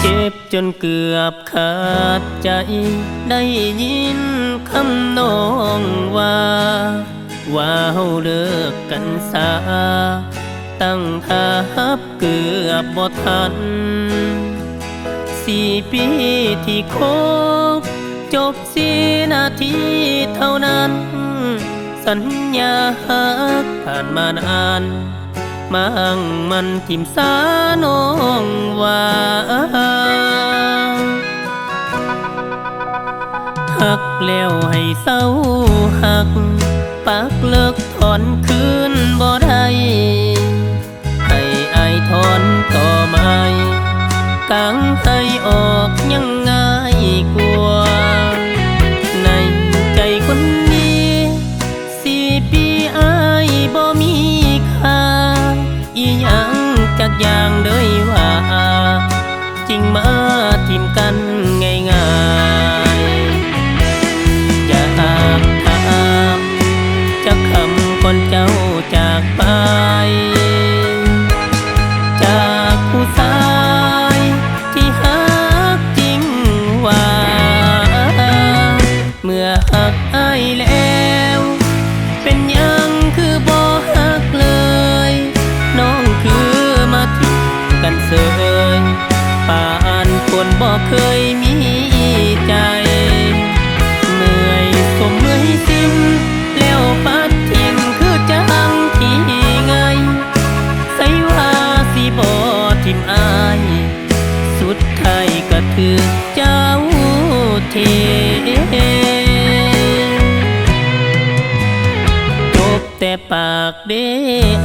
ເຈັບຈົນເກືອບຂາດໃຈ ໄດ້ຍິນຄຳນ້ອງວ່າ ວ່າເຮົາເລີກກັນສາ ຕັ້ງທ່າຮັບເກືອບບໍ່ທັນ ສີ່ປີທີ່ຄົບ ຈົບສີ່ນາທີເທົ່ານັ້ນ ສັນຍາຮັກຜ່ານມານານ ມາຮັ່ງໝັ້ນຖິ້ມສານ້ອງວ່າ ຮັກແລ້ວໃຫ້ເຊົາຮັກ ປັກເລິກຖອນຄືນບໍ່ໄດ້ ໃຫ້ອ້າຍຖອນຕໍ່ໄມ້ ກາງໄຫ້ອອກຍັງງ່າຍກວ່າ ໃນໃຈຄົນນີ້ ສີ່ປີອ້າຍບໍ່ມີຄ່າ ອີ່ຫຍັງຈັກຢ່າງເລີຍວ່າ ຈຶ່ງມາຖິ້ມກັນງ່າຍໆ ຢາກຖາມຈັກຄຳກ່ອນເຈົ້າຈາກໄປ ຈາກຜູ້ຊາຍທີ່ຮັກຈິງວ່າ ເມື່ອຮັກອ້າຍແລ້ວ ເປັນຫຍັງຄືບໍ່ຮັກເລີຍ ນ້ອງຄືມາຖິ້ມກັນເສີຍ ປານຄົນບໍ່ເຄີຍມີໃຈ ເມື່ອຍສົມເມື່ອຍຊິມ ແລ້ວປັດຖິ້ມຄືຈັ່ງຂີ້ໄງ ໃສວ່າຊິບໍ່ຖິ້ມອ້າຍ ສຸດທ້າຍກະຖືກເຈົ້າເທ ຈົບແຕ່ປາກເດ້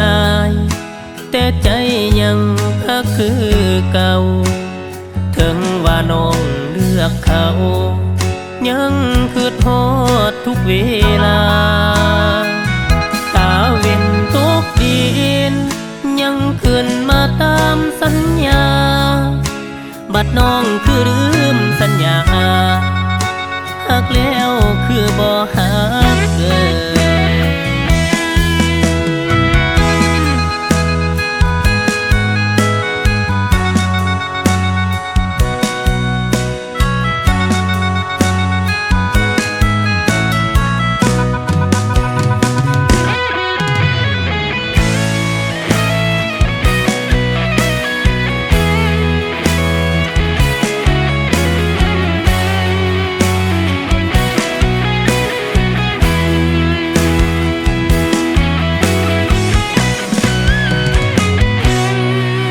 ອ້າຍ ແຕ່ໃຈຍັງຮັກຄືເກົ່າ ເຖິງວ່ານ້ອງເລືອກເຂົາ ຍັງຄິດຮອດທຸກເວລາ ຕາເວັນຕົກດິນ ຍັງຂຶ້ນມາຕາມສັນຍາ ບັດນ້ອງຄືລືມສັນຍາ ຮັກແລ້ວຄືບໍ່ຮັກເລີຍ.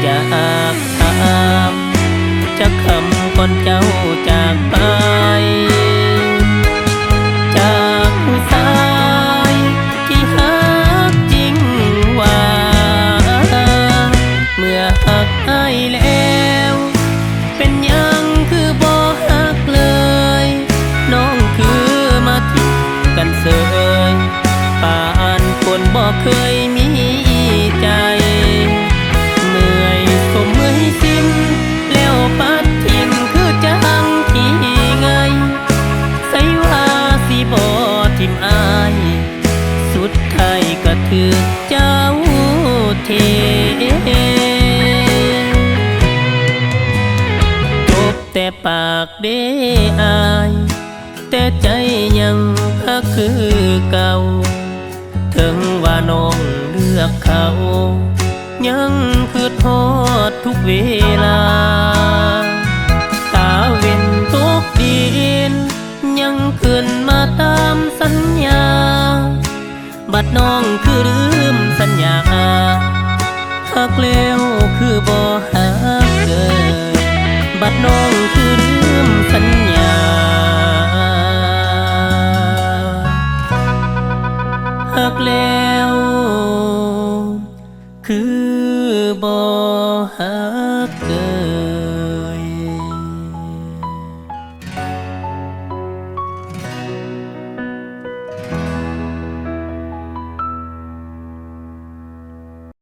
ຢາກຖາມຈັກຄຳກ່ອນເຈົ້າຈາກໄປ ຈາກຜູ້ຊາຍທີ່ຮັກຈິງວ່າ ເມື່ອຮັກອ້າຍແລ້ວ ເປັນຫຍັງຄືບໍ່ຮັກເລີຍ ນ້ອງຄືມາຖິ້ມກັນເສີຍ ປານຄົນບໍ່ເຄີຍມີໃຈ ເມື່ອຍສົມເມື່ອຍຊິມ ແລ້ວປັດຖິ້ມຄືຈັ່ງຂີ້ໄງ ໃສວ່າຊິບໍ່ຖິ້ມອ້າຍ ສຸດທ້າຍກະຖືກເຈົ້າເທ ຈົບແຕ່ປາກເດ້ອ້າຍ ແຕ່ໃຈຍັງຮັກຄືເກົ່າ ເຖິງວ່ານ້ອງເລືອກເຂົາ ຍັງຄິດຮອດທຸກເວລາ ຕາເວັນຕົກດິນ ຍັງຂຶ້ນມາຕາມສັນຍາ ບັດນ້ອງຄືລືມສັນຍາ ຮັກແລ້ວຄືບໍ່ຮັກເລີຍ ບັດນ້ອງຄືລືມສັນຍາ ຮັກແລ້ວຄືບໍ່ຮັກເລີຍ.